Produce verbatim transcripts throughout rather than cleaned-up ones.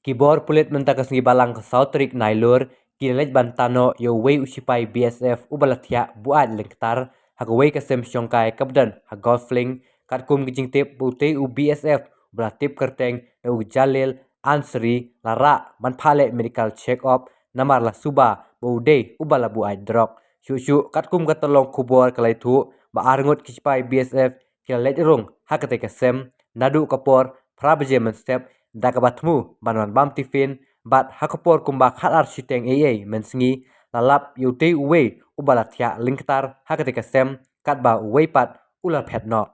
Ki bor pulit mynta ka sngi Balang ka saw tarik Nailur ki la leit ban tan noh ïa uwei u shipai B S F uba la thiah buaid lyngktar ha kawei ka sem shongkai kaba don ha Golf Link, katkum ka jingtip ba utei u B S F uba la tip kyrteng da u Jalil Ansari la rah ban phah leh medical check up namar la suba ba u dei uba la buaid drok. Shuh shuh katkum ka tyllong khubor ka la ïathuh ba arngut ki shipai B S F ki la leit rung ha katei ka sem naduh ka por phra baje mynstep da kaba thmu ban wan bam tiffin, bad ha ka por kumba khatar shiteng eiei mynsngi la lap ïa utei uwei uba la thiah lyngktar ha katei ka sem, katba uwei pat u la phet noh.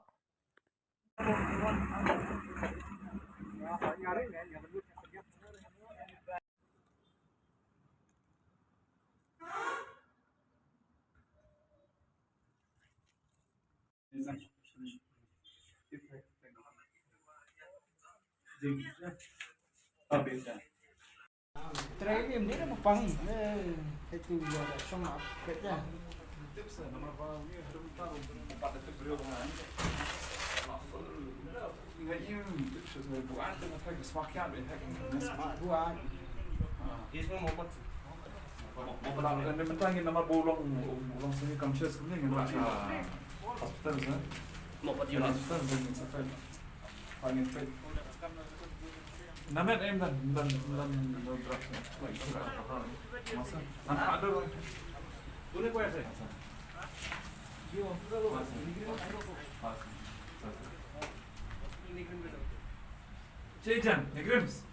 Namet em dan dan dan dan. Masa. Anak ada. Boleh kau ya saya? Cek jan, negrims.